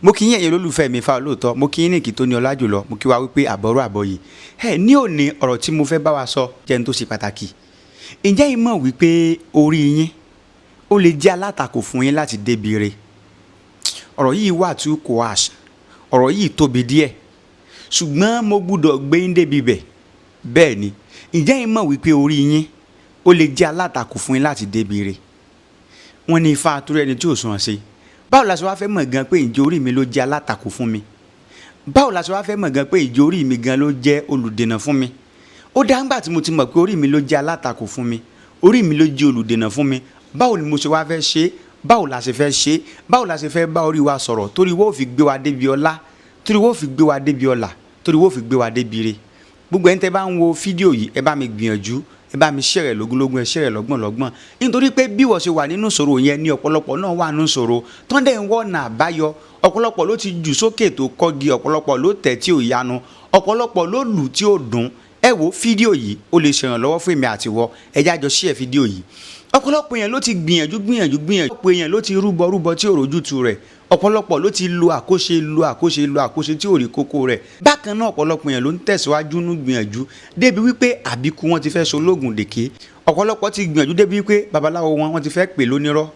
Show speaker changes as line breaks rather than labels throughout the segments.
Mo kí yín, ẹ̀yin olólùfẹ́ mi fa olóòótọ́. Mo kí yín ní ìkí tó ní ọlá jùlọ. Mo kí wa wípé àbọ̀rọ̀ àbọ̀yè ẹ ní òní. Ọ̀rọ̀ tí mo fẹ́ bá wa sọ jẹ́ ní tó ṣe pàtàkì. Ǹjẹ́ yín mọ̀ wípé orí yín ó lè jẹ́ alátakò fún yín láti débi ire? Ọ̀rọ̀ yìí wà too coarse, ọ̀rọ̀ yìí tóbi díẹ̀, ṣùgbọ́n mo gbúdọ̀ gbé yín débi bẹ̀. Bẹ́ẹ̀ ni, ǹjẹ́ yín mọ̀ wípé orí yín ó lè jẹ́ alátakò fún yín láti débi ire? Wọ́n ní ifá àtúrẹ́ ẹni tí ò sùn ṣe. Báwo la ṣe wá fẹ́ mọ̀ gan pé ǹjẹ́ orí mi ló jẹ́ alátakò fún mi? Báwo la ṣe wá fẹ́ mọ̀ gan pé ǹjẹ́ orí mi gan ló jẹ́ olùdènà fún mi? Ó dá ńgbà tí mo ti mọ̀ pé orí mi ló jẹ́ alátakò fún mi, orí mi ló jẹ́ olùdènà fún mi, báwo ni mo ṣe wá fẹ́ ṣe? Báwo la ṣe fẹ́ ṣe? Báwo la ṣe fẹ́ bá orí wa sọ̀rọ̀ torí wọ́n ò fi gbé wa débi ọlá, torí wọ́n ò fi gbé wa débi ọlà, torí wọ́n ò fi gbé wa débi ire? Gbogbo ẹni tẹ́ bá ń wo fídíò yìí, ẹ bá mi gbìyànjú, ẹ bá mi share lógúnlógún, ẹ share lọ́gbọ̀nlọ́gbọ̀n, nítorí pé bí wọ́n ṣe wà nínú ìṣòro yẹn ní ọ̀pọ̀lọpọ̀ náà wà nínú ìṣòro tọ́ndẹ̀ ń wọ́nà àbáyọ. Ọ̀pọ̀lọpọ̀ ló ti jù sókè tó kọ́gi, ọ̀pọ̀lọpọ̀ ló tẹ̀ tí ò yanu, ọ̀pọ̀lọpọ̀ ló lù tí ò dùn. Ẹ wo fídíò yìí, ó lè ṣèrànlọ́wọ́ fún èmi àtiwọ́. Ẹ já jọ share fídíò yìí. Ọ̀pọ̀lọpọ̀ èèyàn ló ti gbìyànjú, gbìyànjú, gbìyànjú. Ọ̀pọ̀ èèyàn ló ti rúbọ, rúbọ tí ò rójútu rẹ̀. Ọ̀pọ̀lọpọ̀ ló ti lo àkóṣe, lo àkóṣe, lo àkóṣe tí ò rí kókó rẹ̀. Bákan náà, ọ̀pọ̀lọpọ̀ èèyàn ló ń tẹ̀síwájú nú gbìyànjú débi wípé àbíkú wọn ti fẹ́ sológun dèké. Ọ̀pọ̀lọpọ̀ ti gbìyànjú débi wípé babaláwo wọn, wọ́n ti fẹ́ pè lónírọ́.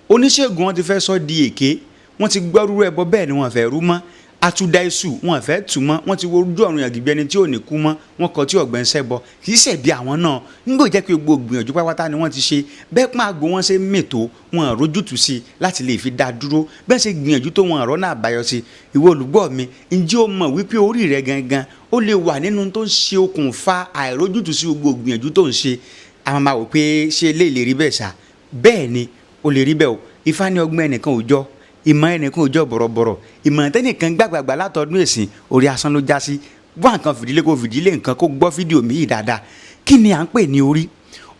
Oníṣègùn wọn ti fẹ́ sọ di èké. Wọ́n ti gbọ́ rúrú ẹbọ bẹ́ẹ̀ ni wọ́n fẹ́ rú mọ́. Àtúndà iṣu wọn fẹ́ tù mọ́. Wọ́n ti wo ojú ọ̀run yàgìgbẹ́ ẹni tí ò ní kú mọ́. Wọ́n kọ tí ọ̀gbẹ́ ń ṣẹ́bọ. Kì í ṣẹ̀bi àwọn náà nígbò jẹ́ pé gbogbo gbìyànjú pátápátá ni wọ́n ti ṣe bẹ́ẹ̀. Pọ́n àgbo wọn ṣe mètò, wọn rójútùú sí i láti lè fi dá dúró. Bẹ́ẹ̀ ṣe gbìyànjú tó, wọn rọ́nà àbáyọ sí. Ìwọ olùgbọ́ mi, ǹjẹ́ o mọ̀ wípé orí rẹ gangan ó lè wà nínú tó ń ṣe okùnfà àìrójútùú sí gbogbo gbìyànjú tó ń ṣe? A máa wò pé ṣé eléyìí lè rí bẹ́ẹ̀ ṣá? Bẹ́ẹ̀ ni, ó lè rí bẹ́ẹ̀ o. Ifá ní ọgbọ́n ẹnìkan ò jọ, ìmọ̀ ẹnìkan ò jọ bọ̀rọ̀bọ̀rọ̀. Ìmọ̀ tẹ́nìkan gbàgbàgbà látọdún èsìn, orí asán ló já sí. Wá nǹkan fìdílé kó fìdílé nǹkan, kó gbọ́ fídíò mi yìí dáadáa. Kí ni à ń pè ní orí?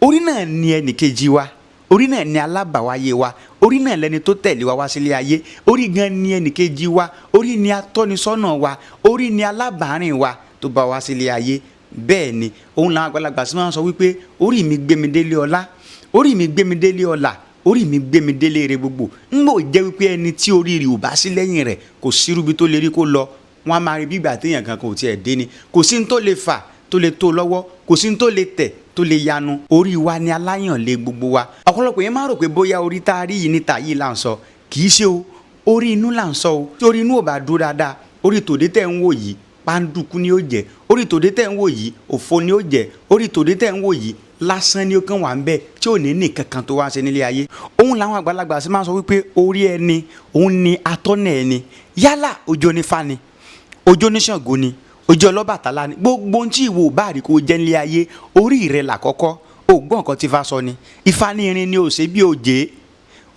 Orí náà ni ẹnìkejì wa, orí náà ni alábàwáyé wa, orí náà lẹni tó tẹ̀lé wa wá sílé ayé. Orí gan ni ẹnìkejì wa, orí ni atọ́nisọ́nà wa, orí ni alábàárìn wa tó bá wá sílé ayé. Bẹ́ẹ̀ ni, òun làwọn àgbàlagbà sì máa ń sọ wípé orí mi gbé mi délé ọlá, orí mi gbé mi délé ọlà, orí mi gbé mi délé ire gbogbo. Ń bò jẹ́ wípé ẹni tí orí rẹ̀ ò bá sí lẹ́yìn rẹ̀, kò sírúbi tó lè rí kó lọ. Wọ́n á máa rí bí ìgbà téèyàn kankan ò tiẹ̀ dé ni. Kò sí ní tó lè fà tó lè tó lọ́wọ́, kò sí ní tó lè tẹ̀ tó lè yanu. Orí wa ni aláyànlé gbogbo wa. Ọ̀pọ̀lọpọ̀ yẹn máa rò pé bóyá orí tá a rí yìí níta yìí là ń sọ. Kì í ṣe o, orí inú là ń sọ o. Tí orí inú ò bá dúró dáadáa, orí tòde tẹ̀ ń wò yìí, pàǹdùkú ni ó jẹ́. Orí tòde tẹ̀ ń wò yìí, òfo ni ó jẹ́. Orí tòde tẹ̀ ń wò yìí, lásán ni ó kàn wà ń bẹ tí ò ní nìkan kan tó wá ṣe nílé ayé. Òun làwọn àgbàlagbà sì máa ń sọ wípé orí ẹni, òun ni atọ́nà ẹni. Yálà ojú onífá ni, ojú oníṣàngó ni, ojú ọlọ́bàtálá ni, gbogbo ohun tí ìwọ bá rí kó jẹ́ nílé ayé, orí rẹ làkọ́kọ́. O gbọ́ nǹkan tí Ifá sọ ni. Ifá ní irin ni ò ṣe bí òjé,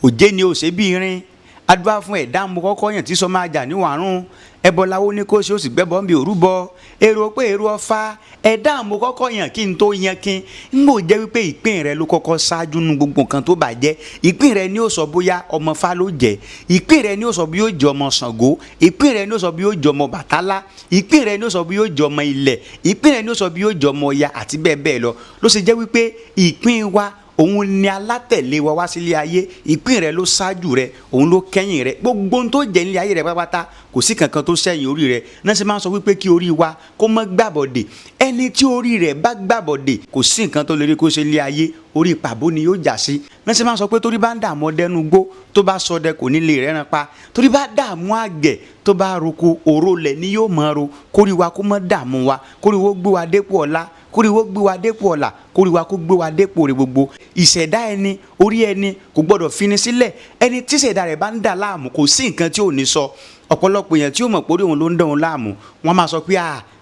òjé ni ò ṣe bí irin. Adúlá fún ẹ̀dá mo kọ́kọ́ yàn tí sọ máa jà níwàrún. Ẹbọ lawó ní kó ṣe, ó sì gbẹ́bọ̀ ń bi òrúbọ. Èrò pé èrò ọfà ẹ̀dá mo kọ́kọ́ yàn kí n tó yan kí n gbò jẹ́ wípé ìpín rẹ ló kọ́kọ́ ṣáájú nu gbogbo nǹkan tó bàjẹ́. Ìpín rẹ ni ó sọ bóyá ọmọ Fá ló jẹ́, ìpín rẹ ni ó sọ bí yóò jẹ́ ọmọ Ṣàngó, ìpín rẹ ni ó sọ bí yóò jẹ́ ọmọ Bàtálá, ìpín rẹ ni ó sọ bí yóò jẹ́ ọmọ ilẹ̀, ìpín rẹ ni ó sọ bí yóò jẹ́ ọmọ Ọya àti bẹ́ẹ̀ bẹ́ẹ̀ lọ. Ló ṣe jẹ́ wípé ìpín wa, òun ni alátẹ̀lé wa wá sílé ayé. Ìpín rẹ ló ṣáájú rẹ, òun ló kẹ́yìn rẹ. Gbogbo ohun tó jẹ́ nílé ayé rẹ pátápátá, kò sí kankan tó sẹ́yìn orí rẹ. Náà ṣe máa ń sọ wípé kí orí wa kó má gbàbọ̀dè. Ẹni tí orí rẹ̀ bá gbàbọ̀dè, kò sí nǹkan tó lè rí kó ṣe nílé ayé, orí pàbó ni yóò já sí. Náà ṣe máa ń sọ pé torí bá ń dààmú ọdẹnu gbó, tó bá sọdẹ, kò ní lè rẹ́ran pa. Torí bá dààmú àgbẹ̀, tó bá roko, òró lẹ̀ ni yóò mọ̀ ro. Kórí wa kó má dààmú wa, kórí wo gbé wa dépò ọlá, kórí wo gbé wa dépò ọlà, kórí wa kó gbé wa dépò rẹ̀ gbogbo. Ìṣẹ̀dá ẹni, orí ẹni kò gbọ́dọ̀ fini sílẹ̀. Ẹni tí ìṣẹ̀dá rẹ̀ bá ń dà láàmú, kò sí nǹkan tí ò ní sọ. Ọ̀pọ̀lọpọ̀ èèyàn tí ó mọ̀ pé orí òun ló ń dán òun láàmú, wọ́n máa sọ pé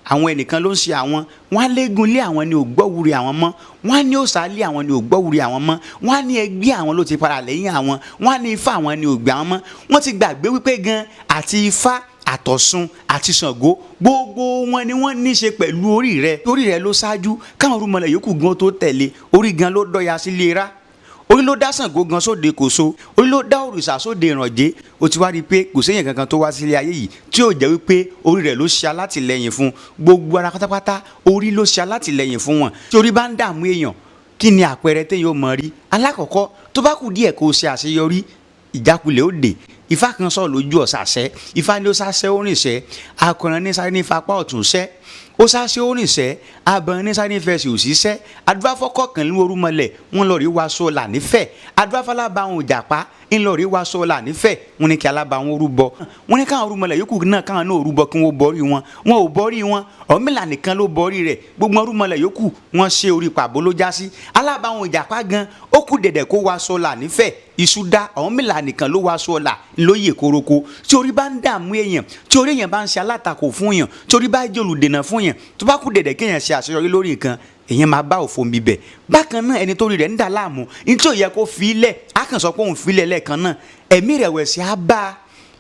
àwọn ẹnìkan ló ń ṣe àwọn. Wọ́n á léegun lé àwọn ni ò gbọ́wúre àwọn mọ́, wọ́n á ní òòṣà lé àwọn ni ò gbọ́wúre àwọn mọ́, wọ́n á ní ẹgbẹ́ àwọn ló ti padà lẹ́yìn àwọn, wọ́n á ní ifá àwọn ni ò gbà àwọn mọ́. Wọ́n ti gbàgbé wípé gan àti ifá àtọ̀ṣun àti Ṣàngó, gbogbo wọn ni wọ́n ní í ṣe pẹ̀lú orí rẹ̀. Orí rẹ̀ ló ṣáájú káwọn orúmọlẹ̀ yòókù gan tó tẹ̀lé. Orí gan ló dọ́ya sílé rá, orí ló dá Ṣàngó gan sóde Kòso, orí ló dá òrìṣà sóde ìrànjẹ. Ó ti wá rí i pé kò séyàn kankan tó wá sílé ayé yìí tí ò jẹ́ wípé orí rẹ̀ ló ṣe alátìlẹyìn fún. Gbogbo ara pátápátá, orí ló ṣe alátìlẹyìn fún wọn. Tí orí bá ń dààmú èèyàn, kí ni àpẹẹrẹ téèyàn ó mọ̀ rí? Alákọ̀ọ́kọ́, tó bá kù díẹ̀ kó o ṣe àṣeyọrí, ìjákulẹ̀ ó dé. Ifá kan sọ̀rọ̀ lójú ọ̀sàṣẹ́. Ifá ní ó sáṣẹ́ ó rìnṣẹ́, akọrin ní sáré ní fapá ọ̀tún ṣẹ́, ó sáṣẹ́ ó rìnṣẹ́, abọ́n ní sáré ní fẹsẹ̀ òṣìṣẹ́. Adúbáfọ́kọ̀ kan ní orúmọlẹ̀ wọn lọ rí waṣọ là nífẹ̀ẹ́. Adúbáfálábàwọn òjàpá ńlọrí waṣọ là nífẹ̀ẹ́. Wọn ní kí alábàwọn rúbọ, wọn ní káwọn orúmọlẹ̀ yòókù náà káwọn náà rúbọ kí wọn borí wọn. Wọn ò borí wọn, Ọ̀rúnmìlà nìkan ló borí rẹ̀. Gbogbo orúmọlẹ̀ yòókù wọn ṣe orí pàbó ló já sí. Alábàwọn ìjàpá gan ó kù dẹ̀dẹ̀ kó waṣọ là nífẹ̀ẹ́. Iṣu dá, Ọ̀rúnmìlà nìkan ló waṣọ là lóye koroko. Tí orí bá ń dààmú èèyàn, tí orí èèyàn bá ń ṣe alátakò fún èèyàn, tí orí bá jẹ́ olùdènà fún èèyàn, tó bá kù dẹ̀dẹ̀ kéèyàn ṣe àṣeyọrí lórí nǹkan, èèyàn máa bá òfò bíbẹ̀. Bákan náà, ẹni tó rí rẹ̀ ń dà láàmú, ní tí ò yẹ kó fi í lẹ̀, á kàn sọ pé òun fi í lẹ̀ lẹ́ẹ̀kan náà, ẹ̀mí ìrẹ̀wẹ̀sì á bá a.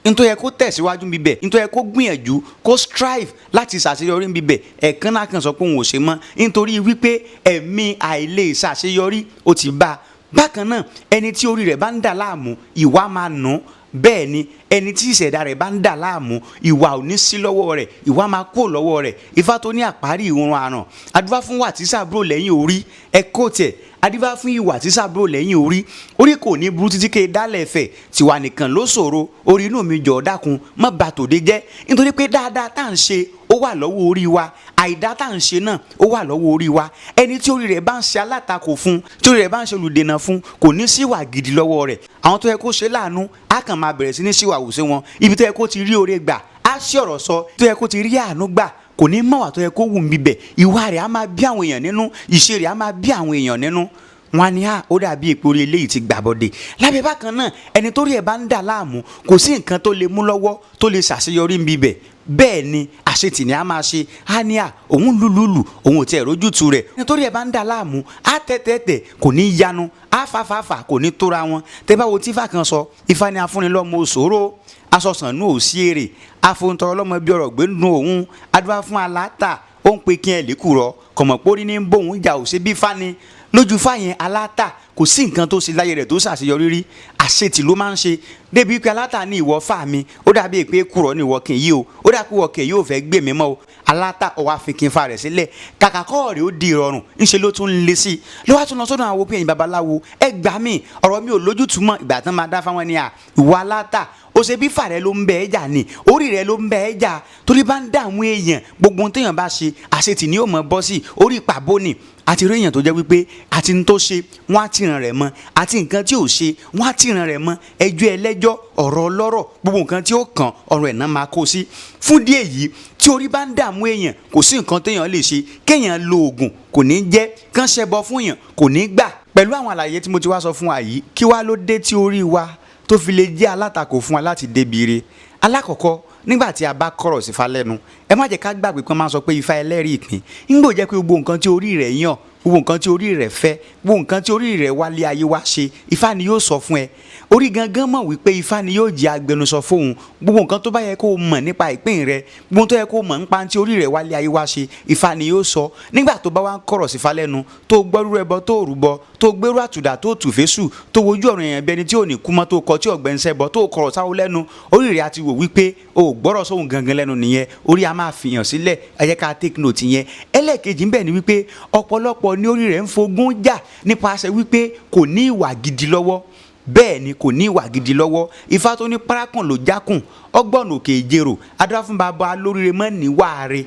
Nítorí yẹ kó tẹ̀síwájú bíbẹ̀, nítorí yẹ kó gbìyànjú, kó strive láti ṣàṣeyọrí bíbẹ̀, ẹ̀ẹ̀kan náà kàn sọ pé òun ò ṣe mọ́, nítorí wípé ẹ̀mí àìlè ṣàṣeyọrí ó ti bá a. Bákan náà, ẹni tí orí rẹ̀ bá ń dà láàmú, ìwà máa nù. Bẹ́ẹ̀ ni, ẹni tí ìṣẹ̀dá rẹ̀ bá ń dà láàmú, ìwà ò ní sí lọ́wọ́ rẹ̀, ìwà máa kó lọ́wọ́ rẹ̀. Ifá tó ní àparí ìrun àràn, adúbá fún wà tí sàbúrò lẹ́yìn orí ẹ kó tiẹ̀, adúbá fún ìwà tí sàbúrò lẹ́yìn orí. Orí kò ní burú títí ké dálẹ̀ ẹ̀fẹ̀, tiwa nìkan ló ṣòro. Orí inú mi jọ̀ọ́ dákun, má bà tòde jẹ́, nítorí pé dáadáa tá à ń ṣe ó wà lọ́wọ́ orí wa, àìdá tá à ń ṣe náà ó wà lọ́wọ́ orí wa. Ẹni tí orí rẹ̀ bá ń ṣe alátakò fún, tí orí rẹ̀ bá ń ṣe olùdènà fún, kò ní síwà gidi lọ́wọ́ rẹ̀. Àwọn tó yẹ kó ṣe láàánú, á kàn máa bẹ̀rẹ̀ sí ní síwà wùsí wọn. Ibi tó yẹ kó ti rí oore gbà, á sí ọ̀rọ̀ sọ. Tó yẹ kó ti rí àánú gbà, kò ní mọ̀wà tó yẹ kó wù mí bẹ̀. Ìwà rẹ̀ á máa bí àwọn èèyàn nínú, ìṣe rẹ̀ á máa bí àwọn èèyàn nínú. Wọn ní à ó dàbí èpò orí eléyìí ti gbàbọdè. Lábẹ́ bákan náà, ẹni tó rí ẹ̀ bá ń dà láàmú, kò sí nǹkan tó lè mú lọ́wọ́ tó lè ṣàṣeyọrí ń bibẹ̀. Bẹ́ẹ̀ ni, àṣetì ni a máa ṣe. Á ní à òun lùlùlù, òun ò tiẹ̀ rójútu rẹ̀. Ẹni tó rí ẹ̀ bá ń dà láàmú, á tẹ́tẹ́tẹ́ kò ní yanu, á fàfàfà kò ní tóra wọn. Tẹ́ bá wo tí Ifá kan sọ, Ifá ni afúnilọ́mọ òṣòro, asọ̀sànú ò sí èrè, afohuntọrọ lọ́mọ bí ọ̀rọ̀ gbẹ́nu òun, adúbá fún aláta, ó ń pe kí ẹ lè kúrọ̀, kọ̀mọ̀pórí ní bóun jà ò ṣe bí fani lójú fáyẹn. Aláta kò sí nǹkan tó ṣe láyé rẹ̀ tó ṣàṣeyọrí rí, àṣetì ló máa ń ṣe. Débi pé aláta ní ìwọ fà mí, ó dàbí pé kúrọ̀ ní ìwọ kì í yí o, ó dàbí ìwọ kì í yóò fẹ́ gbé mi mọ́ o. Aláta ọwọ́ àfikín fa rẹ̀ sílẹ̀, kàkà kọ́ rẹ̀ ó di ìrọ̀rùn, ńṣe ló tún ń le sí i. Ló wá tún lọ sọ́dọ̀ àwọn òpin babaláwo, ẹ gbà mí, ọ̀rọ̀ mi ò lójútùú mọ́. Ìgbà tán máa dá fáwọn ni à ìwọ aláta, ó ṣe bí fà rẹ ló ń bẹ ẹ jà ni, orí rẹ ló ń bẹ ẹ jà. Torí bá ń dààmú èèyàn, gbogbo ohun téèyàn bá ṣe, àṣetì ni ó mọ̀ bọ́ sí, orí pàbó ni. Àti rí èèyàn tó jẹ́ wípé àti ń tó ṣe wọ́n á tìràn rẹ̀ mọ́, àti nǹkan tí ò ṣe wọ́n á tìràn rẹ̀ mọ́, ẹjọ́ ẹlẹ́jọ́, ọ̀rọ̀ ọlọ́rọ̀, gbogbo nǹkan tí ó kàn ọ̀rọ̀ ẹ̀ náà máa kó sí. Fún díẹ̀ yìí, tí orí bá ń dààmú èèyàn, kò sí nǹkan téèyàn lè ṣe. Kéèyàn lo oògùn kò ní jẹ́, kán ṣẹbọ fún èèyàn kò ní gbà. Pẹ̀lú àwọn àlàyé tí mo ti wá sọ fún wa yìí, kí wá ló dé tí orí wa tó fi lè jẹ́ alátakò fún wa láti débi ire? Alákọ̀ọ́kọ́, nígbà tí a bá kọ̀rọ̀ sífá lẹ́nu, ẹ má jẹ́ ká gbàgbé pé wọ́n máa sọ pé Ifá ẹlẹ́rìí ìpín. Ńgbò jẹ́ pé gbogbo nǹkan tí orí rẹ̀ yàn, gbogbo nǹkan tí orí rẹ̀ fẹ́, gbogbo nǹkan tí orí rẹ̀ wálé ayé wá ṣe, Ifá ni yóò sọ fún ẹ. Orí gangan mọ̀ wípé Ifá ni yóò jẹ́ agbẹnusọ fóun. Gbogbo nǹkan tó bá yẹ kó o mọ̀ nípa ìpín rẹ, gbogbo tó yẹ kó o mọ̀ nípa tí orí rẹ̀ wálé ayé wá ṣe, Ifá ni yóò sọ. Nígbà tó bá wá ń kọ̀rọ̀ sífá lẹ́nu, tó gbọ́rú ẹbọ tó rúbọ, tó gbérú àtùdà tó tùfésù, tó wojú ọ̀run èèyàn bẹni tí ò ní kú mọ́, tó kọ tí ọ̀gbẹ́ ń ṣẹbọ, tó kọ̀rọ̀ sáwó lẹ́nu, orí rẹ̀ á ti wò wípé o ò gbọ́rọ̀ sóhun gangan lẹ́nu nìyẹn. Orí a máa fìyàn sílẹ̀. Ẹ jẹ́ ká take note yẹn. Ẹlẹ́ẹ̀kejì ńbẹ̀ ni wípé ọ̀pọ̀lọpọ̀ ní orí rẹ̀ ń fogún jà nípasẹ̀ wípé kò ní ìwà gidi lọ́wọ́. Bẹ́ẹ̀ ni, kò ní ìwà gidi lọ́wọ́. Ifá tó ní párákùn ló jákùn, ọgbọ́n òkè ìjérò, adúlá fún bàbá lóríire mọ́ níwà rẹ̀,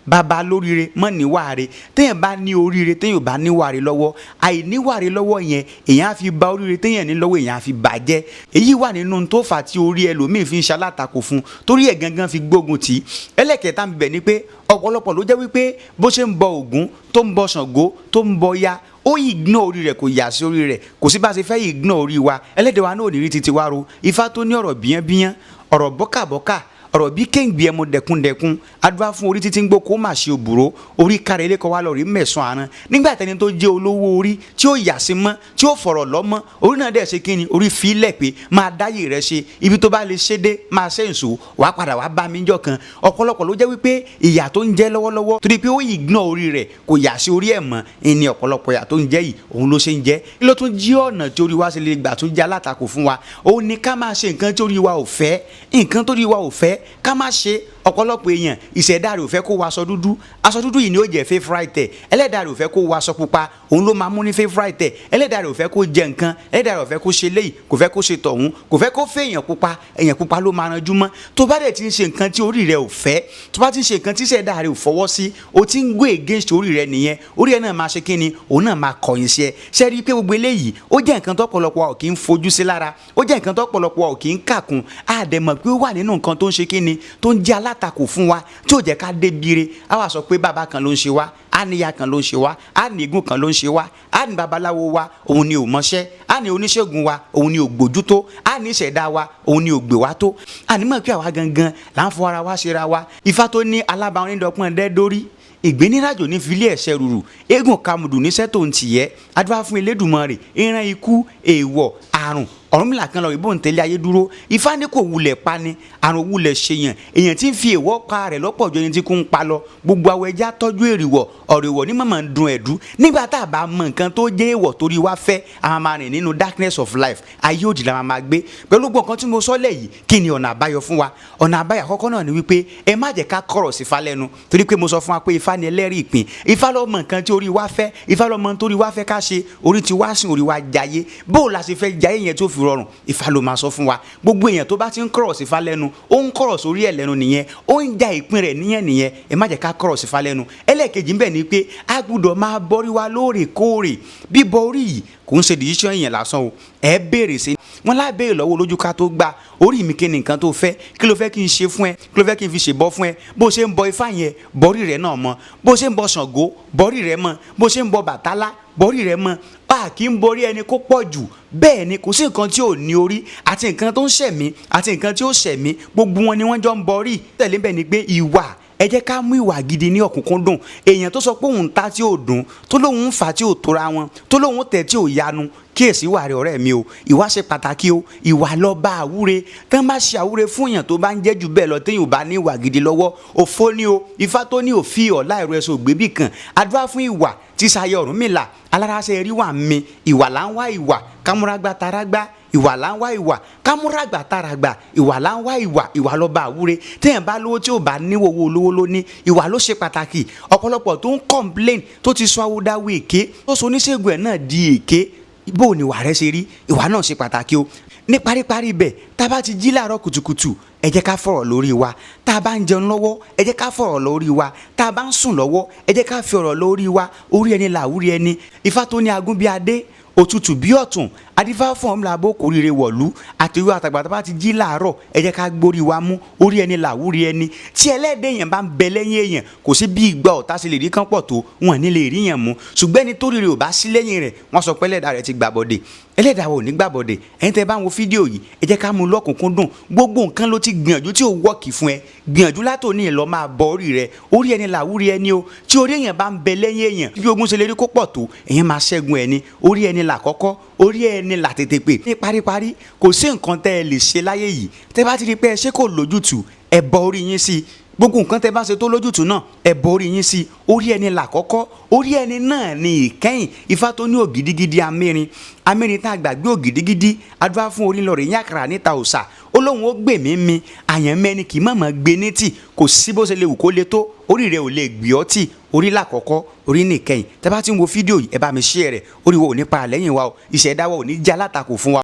bàbá lóríire mọ́ níwà rẹ̀. Téèyàn bá ní oríire, téèyàn bá níwà rẹ̀ lọ́wọ́, àìníwà rẹ̀ lọ́wọ́ yẹn, èèyàn á fi ba oríire téèyàn ní lọ́wọ́, èèyàn á fi bàjẹ́. Èyí wà nínú tó fà tí orí ẹlòmíì fi ń ṣalátakò fún, torí ẹ̀ gangan fi gbógun tì í. Ẹlẹ́kẹ̀ẹ́ta ń bẹ̀ ni pé ọ̀pọ̀lọpọ̀ ló jẹ́ wípé bó ṣe ń bọ Ògún, tó ń bọ Ṣàngó, tó ń bọ ya, ó ignore orí rẹ̀, kò yà sí orí rẹ̀. Kò sí bá a ṣe fẹ́ ignore orí wa, ẹlẹ́dẹ̀ wa náà ò ní rí títí wa ro. Ifá tó ní ọ̀rọ̀ bíyánbíyán, ọ̀rọ̀ bọ́kàbọ́kà, ọ̀rọ̀ bí kéǹgbì ẹmu dẹ̀kundẹ̀kun, adúlá fún orí títí ń gbó kó má ṣe òbúrò, orí kárí ilé kọ́ wa lọ rí mẹ̀sán àrùn. Nígbà tẹni tó jẹ́ olówó orí tí ó yà sí mọ́, tí ó fọ̀rọ̀ lọ́mọ́, orí náà dẹ̀ ṣe kí ni, orí fi lẹ̀ pé máa dáyè rẹ̀ ṣe, ibi tó bá lè ṣe dé máa ṣe ìṣó, wàá padà wàá bá mi jọ kan. Ọ̀pọ̀lọpọ̀ ló jẹ́ wípé ìyà tó ń jẹ lọ́wọ́lọ́wọ́ torí pé ó ignore orí rẹ̀, kò yà sí orí ẹ̀ mọ́, ìní ọ̀pọ̀lọpọ̀ ìyà tó ń jẹ yìí òun ló ṣe ń jẹ. Kí ló tún jí ọ̀nà tí orí wa ṣe lè gbà tún jẹ́ alátakò fún wa? Òun ni ká máa ṣe nǹkan tí orí wa ò fẹ́, nǹkan tó rí wa ò fẹ́. ká má ṣe. Ọ̀pọ̀lọpọ̀ èèyàn, ìṣẹ̀dá rẹ̀ ò fẹ́ kó wọ aṣọ dúdú. Aṣọ dúdú yìí ni ó jẹ́ favourite ẹ̀. Ẹlẹ́dàá rẹ̀ ò fẹ́ kó wọ aṣọ pupa, òun ló máa mú ní favourite ẹ̀. Ẹlẹ́dàá rẹ̀ ò fẹ́ kó jẹ nǹkan, ẹlẹ́dàá rẹ̀ ò fẹ́ kó ṣe léyìí, kò fẹ́ kó ṣe tọ̀hún, kò fẹ́ kó fẹ́ èèyàn pupa. Èèyàn pupa ló máa ranjú mọ́. Tó bá dẹ̀ ti ń ṣe nǹkan tí orí rẹ̀ ò fẹ́, tó bá ti ń ṣe nǹkan tí ìṣẹ̀dá rẹ̀ ò fọwọ́ sí, o ti ń go against orí rẹ̀ nìyẹn. Orí ẹ̀ náà máa ṣe kí ni? Òun náà máa kọ̀yìn sí ẹ. Ṣe rí i pé gbogbo eléyìí, ó jẹ́ nǹkan tọ́pọ̀lọpọ̀ ò kì í fojú sí lára, ó jẹ́ nǹkan tọ́pọ̀lọpọ̀ ò kì í kàkún. Á dẹ̀ mọ̀ pé ó wà nínú nǹkan tó ń ṣe kí ni, tó ń jẹ́ alátakò fún wa, tí ò jẹ́ ká débire. Á wà sọ pé bàbá kan ló ń ṣe wá, á ní ìyá kan ló ń ṣe wá, á ní igun kan ló ń ṣe wá, á ní babaláwo wa òun ni ò mọṣẹ́, á ní oníṣègùn wa òun ni ò gbójútó, á ní ìṣẹ̀dá wa òun ni ò gbè wá tó. Àní mọ̀ pé àwa gangan là ń fọ ara wa ṣera wa. Ifá tó ní alábàáwọn onídọ̀pọ̀n dẹ́ dórí ìgbéníràjò ní filé ẹ̀ṣẹ̀ rúrù, eégún kamùdù níṣẹ́ tó ń tìyẹ́ adúlá fún Elédùmarè, ìran ikú, èèwọ̀, àrùn, Ọ̀rúnmìlà kan lọ ìbò ń tẹ̀lé ayé dúró. Ifá ní kò wulẹ̀ pani, àrùn wulẹ̀ ṣèyàn. Èèyàn tí ń fi èèwọ̀ pa rẹ̀ lọ́pọ̀ ju ẹni tí kò ń pa lọ. Gbogbo awọ ẹja tọ́jú èrìwọ̀, ọ̀rọ̀ èèwọ̀ ní mọ̀mọ́ ń dun ẹ̀dú. Nígbà tá a bá mọ nǹkan tó jẹ́ èèwọ̀ torí wá fẹ́, a máa rìn nínú darkness of life. Ayé òdì la máa gbé. Pẹ̀lú gbogbo nǹkan tí mo sọ lẹ̀ yìí, kí ni ọ̀nà àbáyọ fún wa? Ọ̀nà àbáyọ àkọ́kọ́ náà ni wípé ẹ má jẹ́ ká kọ̀rọ̀ sí Ifá lẹ́nu, torí pé mo sọ fún wa pé Ifá ni ẹlẹ́rìí ìpín. Ifá ló mọ nǹkan tí orí wa fẹ́, Ifá ló mọ torí wa fẹ́ ká ṣe. Orí ti wá sìn, orí wa jayé. Bó o la ṣe fẹ́ jayé yẹn tó fi rọrùn, Ifá ló máa sọ fún wa. Gbogbo èèyàn tó bá ti ń kọ̀rọ̀ sí Ifá lẹ́nu, ó ń kọ̀rọ̀ sórí ẹ̀ lẹ́nu nìyẹn, ó ń ja ìpín rẹ̀ níyẹn nìyẹn. Ẹ má jẹ́ ká kọ̀rọ̀ sí Ifá lẹ́nu. Ẹlẹ́ẹ̀kejì ńbẹ̀ ni pé a gbọ́dọ̀ máa bọ́rí wa lóòrèkóòrè. Bíbọ orí yìí kò ń ṣe decision yẹn lásán o. Ẹ béèrè sí wọn lábẹ́rẹ́ lọ́wọ́ lójú ká tó gbà. Orí mi, kí ni nǹkan tó fẹ́? Kí ló fẹ́ kí n ṣe fún ẹ? Kí ló fẹ́ kí n fi ṣèbọ fún ẹ? Bó ṣe ń bọ Ifá yẹn, bọ́rí rẹ̀ náà mọ́. Bó ṣe ń bọ Ṣàngó, bọ́rí rẹ̀ mọ́. Bó ṣe ń bọ Bàtálá, bọ́rí rẹ̀ mọ́. A kì í borí ẹni kó pọ̀ jù. Bẹ́ẹ̀ ni kò sí nǹkan tí ò ní orí, àti nǹkan tó ń ṣẹ̀mí àti nǹkan tí ó ṣẹ̀mí, gbogbo wọn ni wọ́n jọ ń borí. Tẹ̀lé bẹ́ẹ̀ ni pé ìwà, ẹ jẹ́ ká mú ìwà gidi ní ọ̀kúnkúndùn. Èèyàn tó sọ pé òun ta tí ò dùn, tó lóun ń fà tí ò tóra wọn, tó lóun tẹ̀ tí ò yanu, kíyèsí ìwà rẹ̀, ọ̀rẹ́ mi o. Ìwà ṣe pàtàkì o. Ìwà lọ bá àwúre. Tán bá ṣe àwúre fún èèyàn, tó bá ń jẹ́ jù bẹ́ẹ̀ lọ, téèyàn ò bá ní ìwà gidi lọ́wọ́, òfo ni o. Ifá tó ní òfin ọ̀la ẹ̀rọ ẹ̀sọ́ ògbébì kan, àdúrà fún ìwà tí sayọ Ọ̀rúnmìlà alárasẹ̀ rí wà mí. Ìwà là ń wá, ìwà kámúrágbá tarágbá. Ìwà là ń wá, ìwà kámúrágbà taràgbà. Ìwà là ń wá, ìwà, ìwà lọ́ba àwúre. Téèyàn bá lówó, tí ò bá níwò, owó olówó ló ní. Ìwà ló ṣe pàtàkì. Ọ̀pọ̀lọpọ̀ tó ń complain, tó ti sọ awúdáwó èké, tó sọ oníṣègùn ẹ̀ náà di èké, bó o ní ìwà rẹ ṣe rí? Ìwà náà ṣe pàtàkì o. Ní paríparí ibẹ̀, tá a bá ti jí láàárọ̀ kùtùkùtù, ẹ jẹ́ ká fọ̀rọ̀ lórí wa. Tá a bá ń jẹun lọ́wọ́, ẹ jẹ́ ká fọ̀rọ̀ lórí wa. Tá a bá ń sùn lọ́wọ́, ẹ jẹ́ ká fi ọ̀rọ̀ lórí wa. Orí ẹni làwúrí ẹni. Ifá tó ní agún bí adé, òtútù bí ọ̀tún, adífá fún ọmọ làbó kórìíre wọ̀lú. Àti ìwé àtàgbà, tó bá ti jí láàárọ̀, ẹ jẹ́ ká gbórí wa mú. Orí ẹni làwúrí ẹni. Tí ẹlẹ́dẹ̀ èèyàn bá ń bẹ lẹ́yìn èèyàn, kò sí bí ìgbà ọ̀tá ṣe lè rí kán pọ̀ tó, wọn ní lè rí yàn mú. Ṣùgbọ́n ẹni tó rí rẹ̀ ò bá sí lẹ́yìn rẹ̀, wọ́n sọ pé ẹlẹ́dàá rẹ̀ ti gbàbọ̀dè. Ẹlẹ́dàá ò ní gbàbọ̀dè. Ẹ̀yin tẹ́ bá ń wo fídíò yìí, ẹ jẹ́ ká mú lọ́kùnkúndùn. Gbogbo nǹkan ló ti gbìyànjú tí ò wọ́ọ̀kì fún ẹ. Gbìyànjú látòní lọ, máa bọ orí rẹ. Orí ẹni làwúrí ẹni o. Tí orí èèyàn bá ń bẹ lẹ́yìn èèyàn, bí ogun ṣe lè rí kó pọ̀ tó, èèyàn máa ṣẹ́gun ẹni. Orí ẹni làkọ́kọ́, orí ẹni là tètè pè. Ní paríparí, kò sí nǹkan tẹ́ ẹ lè ṣe láyé yìí, tẹ́ bá ti rí pé ẹ ṣe kò lójútùú, ẹ bọ orí yín sí i. Gbogbo nǹkan tẹ́ bá ṣe tó lójútùú náà, ẹ bọ orí yín sí i. Orí ẹni làkọ́kọ́, orí ẹni náà ni ìkẹyìn. Ifá tó ní ògidìgidi amérin amérin tá a gbàgbé ògidìgidi, adúlá fún orí lọ rè yín àkàrà níta òòṣà, ó lóun ó gbè mí mi àyànmẹ́ni kì í mọ̀mọ́ gbé ní tì. Kò sí bó ṣe lè wù kó le tó, orí rẹ ò lè gbé ọ́ tì. Orí làkọ́kọ́, orí nìkẹyìn. Tẹ́ bá ti ń wo fídíò yìí, ẹ bá mi share rẹ̀. Orí wo ò ní pa àlẹ́yìn wa o. Ìṣẹ̀dá wa ò ní jẹ́ alátakò fún wa.